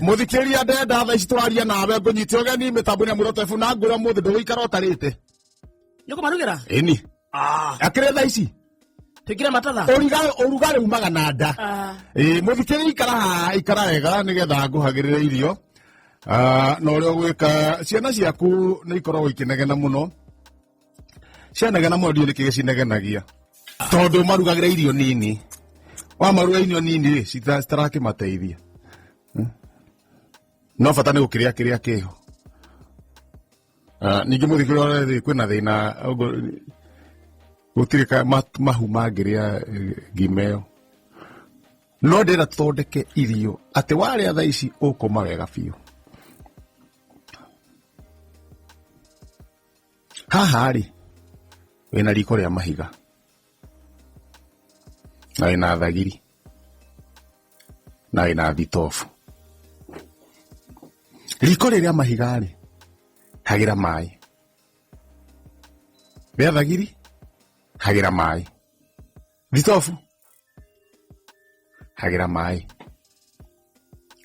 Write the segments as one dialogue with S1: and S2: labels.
S1: Muthikiriria, ndenda thaa ici tũraria nawe ngũnyite ũgeni mĩtambo-inĩ ya Muroto FM na ngwĩra mũthĩ ndũgũikara ũtarĩte.
S2: Nĩ ũkũmarugĩra?
S1: Ĩni.
S2: Ah.
S1: Akĩrĩ thaa ici.
S2: Twĩkĩre matatha.
S1: Ũrugarĩ umaga na nda.
S2: Ah.
S1: Ĩĩ, mũthikĩrĩria, ikara haha, ikara wega nĩgetha ngũhagĩrĩre irio. Ah, na ũrĩa ũgwĩka, ciana ciaku nĩ ikoragwo ikĩnegena mũno. Cianegena mũno, ndiũĩ nĩkĩ gĩcinegenagia, tondũ marugagĩra irio nini. Wamaruga irio nini rĩ, citarakĩmateithia. No bata nĩ gũkĩrĩa kĩrĩa kĩho. Ah, ningĩ mũthikĩrĩria rĩ, kwĩna thĩna gũtirĩ mahu mangĩrĩa ngima ĩyo, no ndĩrenda tũthondeke irio atĩ warĩa thaa ici ũkũma wega biũ. Haha rĩ, wĩna riko rĩa mahiga na wĩna thagiri na wĩna thitobu. Riko rĩrĩa mahiga rĩ, hagĩra maĩ. Rĩa thagiri, hagĩra maĩ. Thitobu, hagĩra maĩ.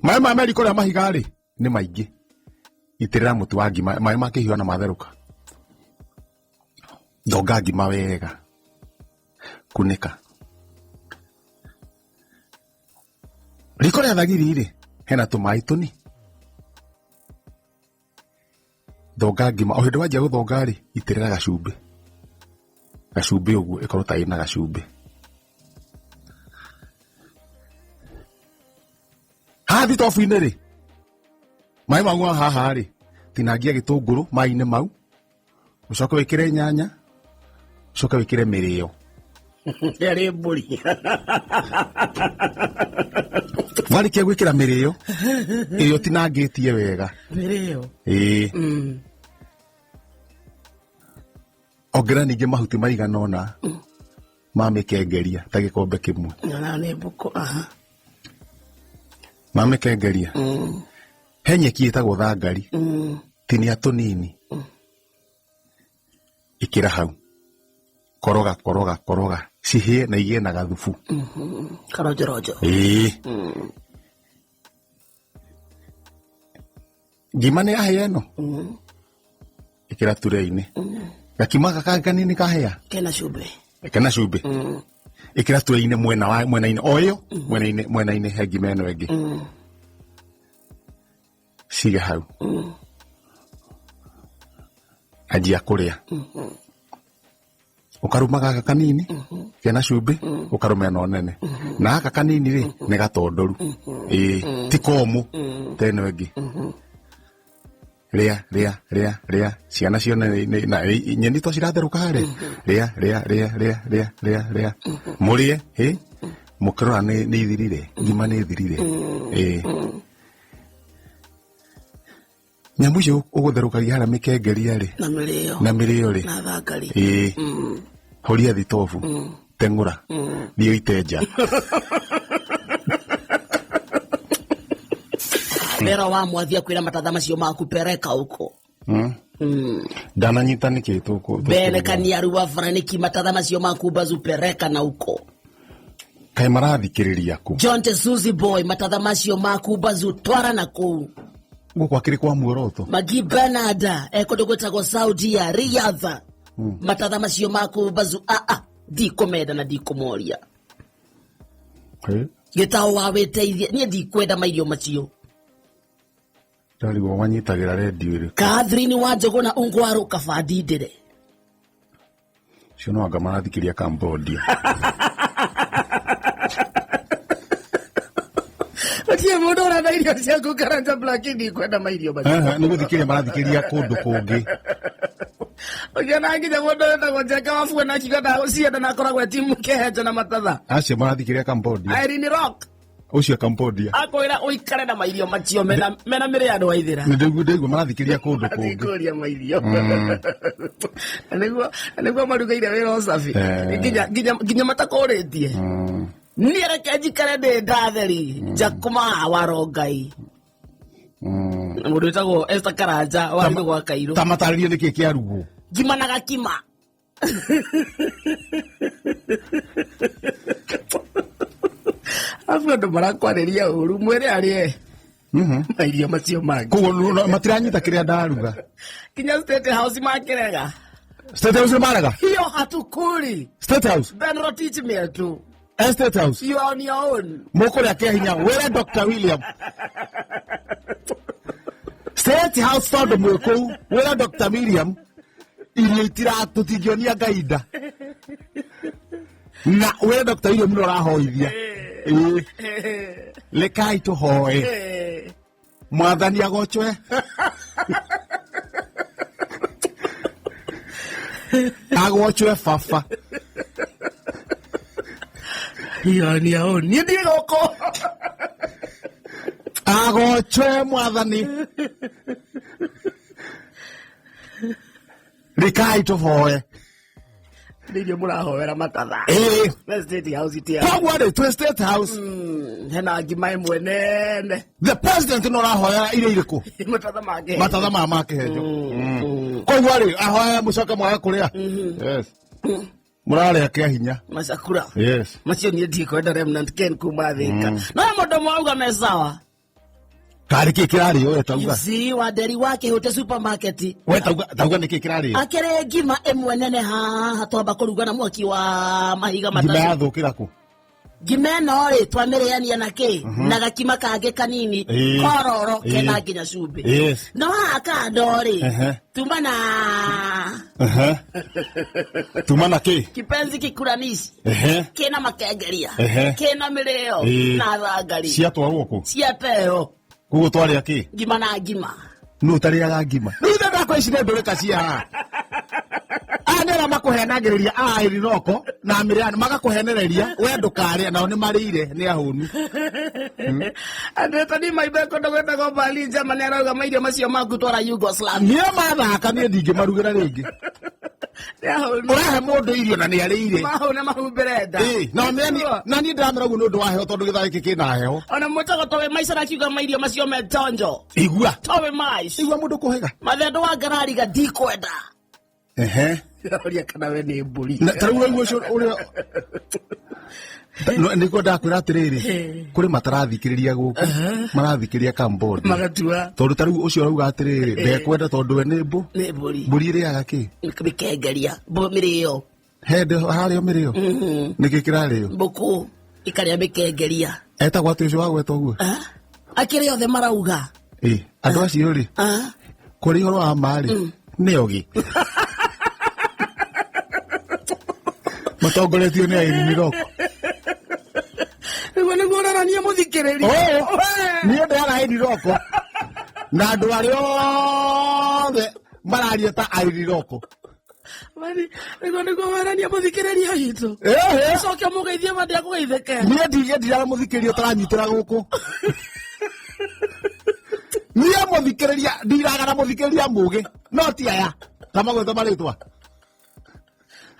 S1: Maĩ ma me riko rĩa mahiga rĩ, nĩ maingĩ. Itĩrĩra mũtu wa ngima. Maĩ makĩhiũha na matherũka, thonga ngima wega, kunĩka. Riko rĩa thagiri rĩ, hena tũmaĩ tũni. Thonga ngima. O hĩndĩ wanjia gũthonga rĩ, itĩrĩra gacumbĩ, gacumbĩ ũguo, ĩkorwo ta ĩna gacumbĩ. Haha thitobu-inĩ rĩ, maĩ mau ma haha rĩ, tinangia gĩtũngũrũ maĩ-inĩ mau, ũcoke wĩkĩre nyanya, ũcoke wĩkĩre mĩrĩo.
S2: Yarĩ mbũri.
S1: Warĩkia gwĩkĩra mĩrĩo ĩrĩa ũtinangĩtie wega.
S2: Mĩrĩo.
S1: Ĩĩ. Ongerera ningĩ mahuti maigana ũna ma mĩkengeria, ta gĩkombe kĩmwe.
S2: Nyonaga nĩ mbũkũ. Aha.
S1: Ma mĩkengeria. He nyeki ĩtagwo thangari. Tinia tũnini, ĩkĩra hau, koroga, koroga, koroga cihĩe na igĩe na gathubu.
S2: Karonjoronjo.
S1: Ĩĩ. Ngima nĩ yahĩa ĩno, ĩkĩra turei-inĩ. Gakima gaka kanini kahĩa.
S2: Kena cumbĩ.
S1: Kena cumbĩ, ĩkĩra turei-inĩ mwena wa mwena-inĩ o ĩyo, mwena-inĩ mwena-inĩ he ngima ĩno ĩngĩ. Cige hau, anjia kũrĩa. Ũkarũma gaka kanini kena cumbĩ, ũkarũma ĩno nene, na gaka kanini rĩ, nĩ gatondoru. Ĩĩ, ti komũ ta ĩno ĩngĩ. Rĩa, rĩa, rĩa, rĩa. Ciana cione na nyeni to ciratherũka harĩa. Rĩa, rĩa, rĩa, rĩa, rĩa, rĩa, rĩa, mũrĩe. Ĩ mũkĩrora nĩ ithirire, ngima nĩ ithirire. Ĩĩ, nyamũ icio ũgũtherũkagia harĩa, mĩkengeria rĩ,
S2: Na mĩrĩo.
S1: Na mĩrĩo rĩ.
S2: Na thangari.
S1: Ĩĩ, horia thitobu, teng'ũra, thiĩ ũite nja.
S2: Wera wa mwathia kwĩra matatha macio maku pereka huko.
S1: Ndananyita nĩkĩ tũkũ
S2: Bene kaniaru wa franiki, matatha macio maku bazu pereka na huko.
S1: Kaĩ marathikĩrĩria kũ?
S2: John Suzy Boy, matatha macio maku bazu twara na kũu.
S1: Gũkũ akĩrĩ kwa muoroto.
S2: Magi Bernard ekũndũ gwĩtagwo Saudia Riyadh, matatha macio maku bazu aa ndikũmenda na ndikũmoria. Gĩtaũ wa wĩteithie, niĩ ndikwenda mairio macio.
S1: Ndarigwo manyitagĩra redio ĩrĩkũ.
S2: Catherine wa Njũgũna Ungwaru, kaba ndindĩre.
S1: Cio no anga marathikĩria Cambodia.
S2: Gũtirĩ mũndũ ũrenda irio ciaku, Karanja Black, ndikwenda mairio macio.
S1: Aha, nĩ gũthikĩria marathikĩria kũndũ kũngĩ.
S2: Ũkĩona nginya mũndũ wĩtagwo Njenga wa Fuena akiuga ndagũcienda na akoragwo e timu kĩhenjo na matatha.
S1: Acio marathikĩria Cambodia.
S2: Irene Rock.
S1: Ũcio Cambodia.
S2: Akwĩra ũikare na mairio macio mena mĩrĩ andũ aithĩra.
S1: Nĩ ndaigua marathikĩria kũndũ kũngĩ.
S2: Kũria mairio. Na nĩguo marugĩire wĩra ũcabi. Nginya matakũrĩtie. Niĩ reke njikare ndĩ ndatheri njakũma waro Ngai. Mũndũ wĩtagwo Esther Karanja wa gwa Kairũ.
S1: Ta matarĩrie nĩkĩ kĩarugwo.
S2: Ngima na gakima. Acio andũ marakwarĩria ũru, mwĩre arĩe. Mairio macio mangĩ.
S1: Koguo matiranyita kĩrĩa ndaruga.
S2: Kinya State House makĩrega.
S1: State House nĩ marega.
S2: Hiyo hatukuli.
S1: State House.
S2: Ben Rotich mietu.
S1: Eh, State House.
S2: You are on your own.
S1: Mũkũrĩa kĩa hinya wĩre Dr. William. State House tondũ mwĩ kũu wĩre Dr. William irio itira tũtingĩonia Ngai nda. Na wĩre Dr. William nĩ ũrahoithia. Ĩĩ. Rekai tũhoe. Mwathani agocwe. Agocwe baba.
S2: You are on your own. Niĩ ndiĩ gũkũ.
S1: Agocwe mwathani. Rekai tũhoe.
S2: Nĩ irio mũrahoera matatha.
S1: Ĩĩ.
S2: Na State House itia.
S1: Koguo rĩ twĩ State House.
S2: Hena ngima ĩmwe nene.
S1: The president no arahoya irio irĩkũ?
S2: Matatha make.
S1: Matatha maya ma kĩhenjo. Koguo rĩ ahoya mũcoke mwage kũrĩa. Yes. Mũrarĩa kĩa hinya.
S2: Macakura.
S1: Yes.
S2: Macio niĩ ndikwenda Remnant Ken kuma Thika. No he mũndũ ũmwe auga me sawa.
S1: Karĩ kĩ kĩrarĩo we tauga.
S2: Si Wanderi wa Kĩhũte supermarket.
S1: We tauga tauga nĩ kĩ kĩrarĩo.
S2: Akĩrĩ ngima ĩmwe nene haha twamba kũruga na mwaki wa mahiga
S1: Ngima
S2: matatũ.
S1: yathũkĩra kũ?
S2: Ngima ĩno rĩ twamĩrĩania na kĩ na gakima kangĩ kanini
S1: Ĩĩ.
S2: kororo kena
S1: Ĩĩ.
S2: nginya cumbĩ.
S1: Yes.
S2: No haha kando rĩ
S1: Ehe.
S2: tuma na
S1: Ehe. Tuma na kĩ?
S2: kipenzi kikuranici
S1: Ehe.
S2: kĩna makengeria
S1: Ehe.
S2: kĩna mĩrĩo
S1: Ĩĩ.
S2: na thangari
S1: Ciatwarwo kũ?
S2: ciateo
S1: Koguo twarĩa kĩ?
S2: ngima na ngima.
S1: Nũ ũtarĩaga ngima? Rĩu ithe ndakwa ici nĩ ndũrĩka cia haha. Aya nĩ arĩa makũhenagĩrĩria a Irinoko na Mĩrĩani magakũhenereria we ndũkarĩe nao nĩ marĩire nĩ ahũnu.
S2: Andũ etani maimbe kũndũ gwĩtagwo Berlin Germany arauga mairio macio maku twara Yugoslavia.
S1: Niĩ mathaka niĩ ndingĩmarugĩra rĩngĩ.
S2: Nĩ ahũnu.
S1: Ũrahe mũndũ irio na nĩ arĩire.
S2: Mahũna mahumbĩre nda.
S1: Ĩĩ, na na niĩ ndĩramera ũguo nĩ ũndũ wa heho tondũ gĩthaa gĩkĩ kĩna heho.
S2: Ona mwĩtagwo Towe Maica arakiuga mairio macio me tonjo.
S1: Igua.
S2: Towe Maica.
S1: Igua mũndũ kũhĩga.
S2: Mathendũ wa ngarariga ndikwenda.
S1: Ehe.
S2: Ũria kana we nĩ mbũri.
S1: Na ta rĩu ũraigua ũcio ũrĩa nĩguo ndakwĩra atĩrĩrĩ kũrĩ matarathikĩrĩria gũkũ marathikĩrĩria Cambodia
S2: Magatua
S1: tondũ ta rĩu ũcio ũrauga atĩrĩrĩ ndekwenda tondũ we nĩ mbũ
S2: nĩ mbũri.
S1: mbũri ĩrĩaga kĩ
S2: Mĩkengeria. Mĩrĩo.
S1: hende harĩo mĩrĩo nĩkĩ kĩrarĩo
S2: Mbũkũ ĩkarĩa mĩkengeria.
S1: etagwo atĩ ũcio wagweta ũguo
S2: Ah? Akĩrĩ othe marauga.
S1: ĩ andũ acio rĩ
S2: Ah?
S1: kũrĩ ũhoro wa ma rĩ nĩ ogĩ matongoretio nĩ Irene Roko.
S2: Nĩguo nĩguo ũrarania mũthikĩrĩria.
S1: Niĩ ndĩraga Irene Roko na andũ arĩa othe mararia ta Irene Roko.
S2: Nĩguo nĩguo warania mũthikĩrĩria witũ.
S1: Ĩhĩ.
S2: Ũcoke mũgeithie mandĩ akũgeithĩke.
S1: Niĩ ndingĩndiraga mũthikĩrĩria ũtaranyitĩra gũkũ. Niĩ mũthikĩrĩria ndiraga na mũthikĩrĩria mũgĩ no ti aya ta magweta marĩtwa.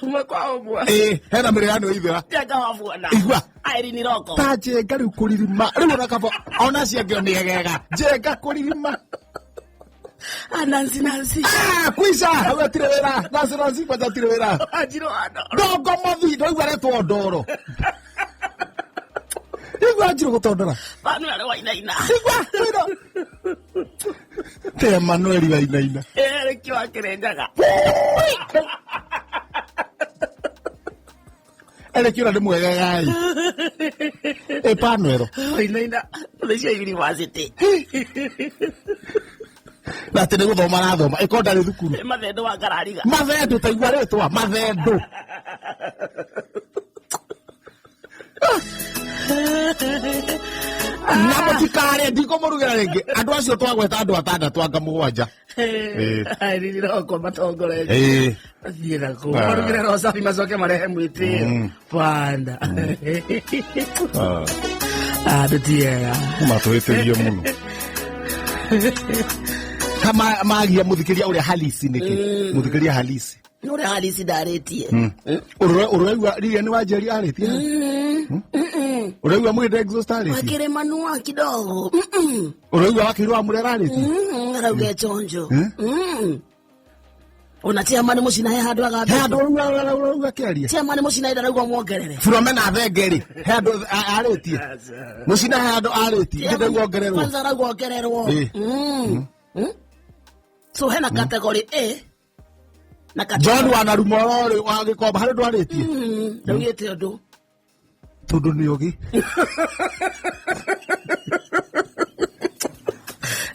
S2: Ũmwe kwa ũmwe.
S1: Ĩĩ hena mĩrĩano ithira.
S2: Njenga wa buona.
S1: Igua.
S2: Irene Roko.
S1: Ta njenga rĩu kũririma rĩu ona kaba ona ciangĩo nĩ egega njenga kũririma.
S2: Ah, Nancy Nancy.
S1: Ah, kwisha hau atirĩ wĩra Nancy Nancy kwanja atirĩ wĩra.
S2: Wanjirũ wa Ndoro.
S1: Ndongo mothi ndaigua aretwo ndoro. Igua Wanjirũ gũtondora.
S2: Manuel Wainaina.
S1: Igua wĩra. Te Emmanuel Wainaina.
S2: Eric wa Kĩrĩnyaga.
S1: Eric ũrĩa nĩ mwegegai. Emmanuel.
S2: Wainaina. Thaicia university.
S1: Na atĩ nĩ gũthoma arathoma ĩkorwo ndarĩ thukuru.
S2: Mathendũ wa ngarariga.
S1: Mathendũ taigua rĩtwa mathendũ. Na mũtikarĩe ndikũmũrugĩra rĩngĩ andũ acio twagweta andũ atandatũ anga mũgwanja.
S2: Irene Roko matongoretie.
S1: Ĩĩ.
S2: Mathiĩ nakũu. Marugĩre roho safi macoke marehe mwĩtĩo. Banda. Andũ ti ega.
S1: Matũhĩtĩrie mũno. Kama magia mũthikĩria ũrĩa halisi nĩkĩ mũthikĩria halisi.
S2: Nĩ ũrĩa halisi ndarĩtie.
S1: Ũraigua Lilian Wanjeri arĩtie? Ũraigua Mwende Exhaust arĩtie?
S2: Wakĩrĩ manua kidogo.
S1: Ũraigua Wakĩirũ wa Mũrera arĩtie?
S2: Arauga chonjo. Ona chairman mucina he handu
S1: He
S2: agambia.
S1: handũ rauga kĩaria.
S2: Chairman mucina ndarauga muongerere.
S1: Filomena Thenge rĩ, he handũ arĩtie. Mũcina he handũ arĩtie ndĩ ongererwo.
S2: Kwanza arauga ongererwo.
S1: Ĩ.
S2: So hena category A na
S1: John
S2: category
S1: Wanarumoro rĩ wa Gĩkomba harĩ ndũ arĩtie.
S2: Ndaugĩte ũndũ.
S1: Tondũ nĩ ũgĩ.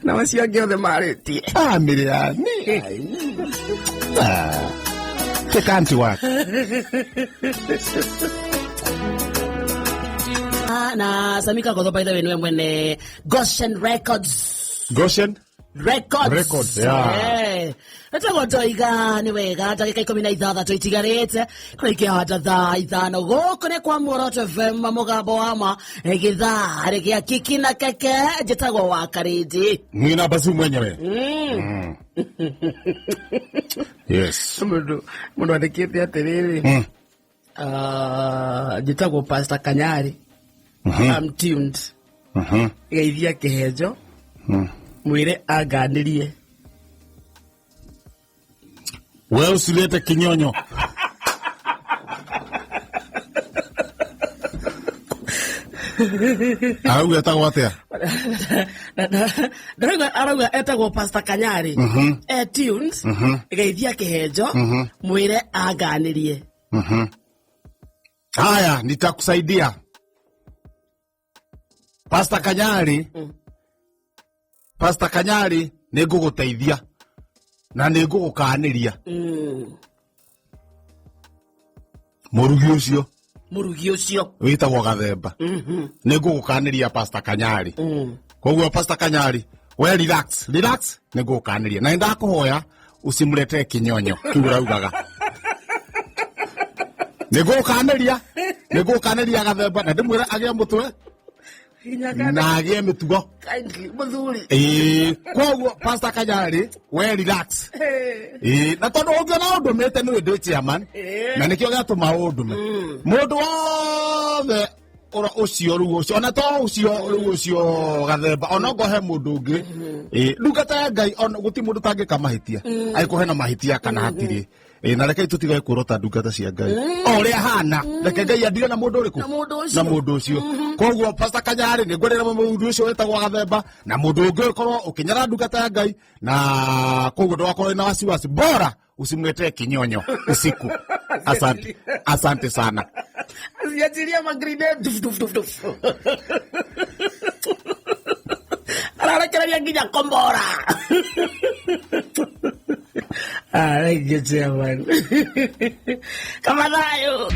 S2: Na macio angĩ othe marĩtie.
S1: Family ya ni. They can't work.
S2: Na Samika Gotho, by the way, niwe mwene Goshen Records.
S1: Goshen
S2: Records.
S1: Records, yeah.
S2: Etagwo ndoiga nĩ wega ndagĩka 16 itigarĩte kũrĩkia thaa 5 gũkũ nĩ kwa Muoroto FM, mũgambo wa ma, gĩthaa gĩa kiki na keke. Njĩtagwo wa Karĩndĩ.
S1: Mwina basu mwenyewe. Yes.
S2: Mũndũ andĩkĩte atĩrĩrĩ, njĩtagwo Pastor Kanyari. I'm tuned. Geithia kĩhenjo, mwĩre anganĩrie.
S1: Wewe usilete kinyonyo. Auga etagwo atia?
S2: Ndarauga arauga etagwo Pastor Kanyari, e tuned, geithia kĩhenjo, mwĩre anganĩrie.
S1: Haya, nitakusaidia. Pastor Kanyari. Pastor Kanyari, nĩ ngũgũteithia na nĩ ngũgũkanĩria. Mũrugi ũcio
S2: Mũrugi ũcio
S1: wĩtagwo Gathemba, nĩ ngũgũkanĩria, Pastor Kanyari. Koguo Pastor Kanyari, we relax, relax, nĩ ngũgũkanĩria na nĩndakũhoya usimletee kinyonyo kiu ũraugaga. Nĩ ngũgũkanĩria, nĩ ngũgũkanĩria Gathemba na ndĩmwĩre agĩe mũtwe na agĩe mĩtugo.
S2: Kindly, mũthuri.
S1: Ĩĩ, koguo Pastor Kanyari, we relax. Ĩĩ, na tondũ ũngĩona ũndũmĩte nĩ ndĩ chairman na nĩkĩo gĩatũma ũndũme mũndũ wothe ũra ũcio rĩu ũcio ona to ũcio rĩu ũcio Gathemba ona ongorwo he mũndũ ũngĩ. Ĩĩ, ndungata ya Ngai, ona gũtirĩ mũndũ ũtangĩka mahĩtia, angĩkorwo hena mahĩtia kana hatirĩ. Ĩĩ, na rekei tũtigage kwĩrota ndungata cia Ngai o ũrĩa hana. Reke Ngai andire na mũndũ ũrĩkũ?
S2: Na mũndũ ũcio.
S1: Na mũndũ ũcio. Koguo Pastor Kanyari, nĩ ngwĩrĩra mũndũ ũcio wĩtagwo Gathemba na mũndũ ũngĩ ũkorwo ũkĩnyara ndungata ya Ngai, na koguo ndũgakorwo na wasiwasi, bora usimletee kinyonyo usiku. Asante, asante sana.
S2: Aciachiria magrinade, duf duf duf duf, ararekereria nginya kombora. Ah, thank you, chairman. Kama thayo.